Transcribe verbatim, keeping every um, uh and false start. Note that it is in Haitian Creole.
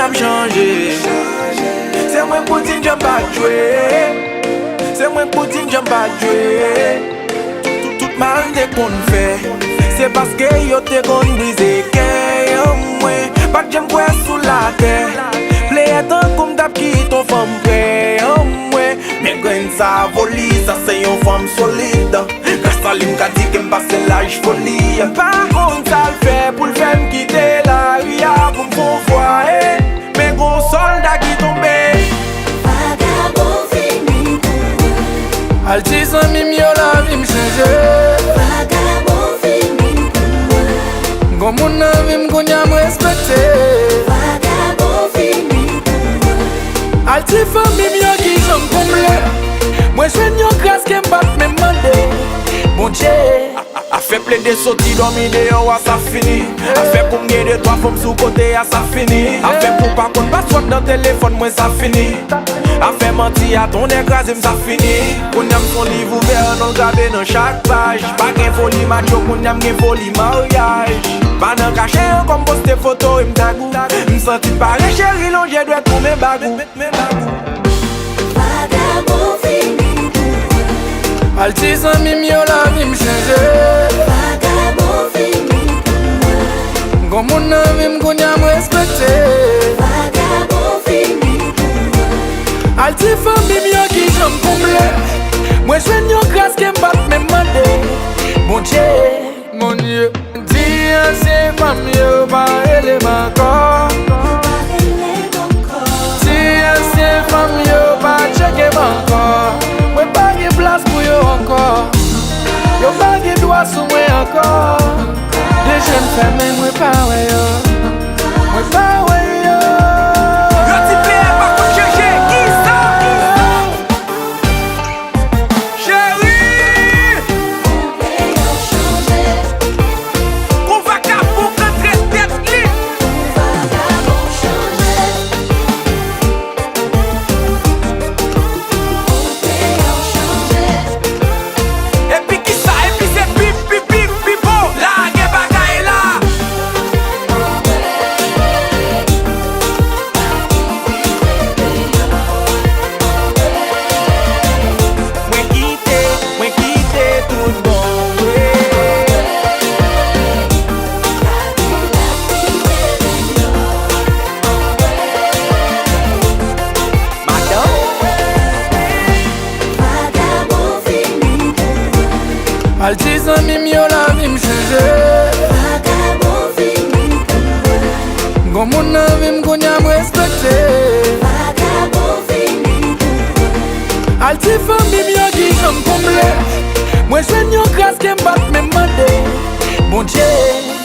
M chanje. Se mwen k pou di m jan m pa t jwe. Se mwen k pou di m jan m pa t jwe. Tout, tout, tout mal m te konn fè, se paske yo te konn brize kè an mwen. Pa t janm kwè sou latè. Pleyè tankou m t ap kite yon fanm prè an mwen. Men grenn sa voli, sa se yon fanm solid. Gras a li m ka di ke m pase laj foli. M pa konn sa l fè pou l fè m kite lari a pou m fè yon fwaye. Men gon sòlda ki tonbe. Vagabon vini pou mwen. Al di zanmi m yo lavi m chanje. Vagabon vini pou mwen. Gon moun nan vi m kounye a m respekte. Vagabon vini pou mwen. Al di fanmi m yo kijan m konble. Mwen jwenn yon gras ke m pa t menm mande. Bondye. A- Afè plede soti dòmi deyò a, sa fini. Afè kou m gen de twa fanm sou kote a, sa fini. Afè pou pa konn paswòd nan telefòn mwen, sa fini. Afè manti a tonnè kraze m, sa fini. Kounye a m son liv ouvè, non l grabe nan chak paj. Pa gen foli macho, kounye a m gen foli maryaj. Pa nan kache ankò, m poste foto e m tag ou. M santi m pare, cheri, lonje dwèt ou, men bag ou. Vagabon vini pou mwen. Al di zanmi m yo lavi m chanje. Vagabon vini pou mwen. Gon moun nan vi m kounye a m respekte. Vagabon vini pou mwen. Al di fanmi m yo kijan m konble. Mwen jwenn yon gras ke m pa t menm mande. Bondye. Bondye. Di ansyen fanm yo pa rele m ankò. Di ansyen fanm yo pa tcheke m ankò. Mwen pa gen plas pou yo ankò. Yo pa gen dwa sou mwen ankò. De je m fèmen, mwen pa wè yo. Mwen pa wè yo. Yo di peyè pa konn chanje, kisa? Cheri! Gon vagabon k antre tèt li. Epi kisa? Epi se pi, pi, pi, pi bon. Lage bagay la. Mwen kite, mwen kite tout bon vre. Madanm. Vagabon vini pou mwen. Al di zanmi m yo lavi m chanje. Vagabon vini pou mwen. Gon moun nan vi m kounye a m respekte. Vagabon vini pou mwen. Al di fanmi m yo kijan m konble. Mwen jwenn yon gras ke m pa t menm mande. Bondye.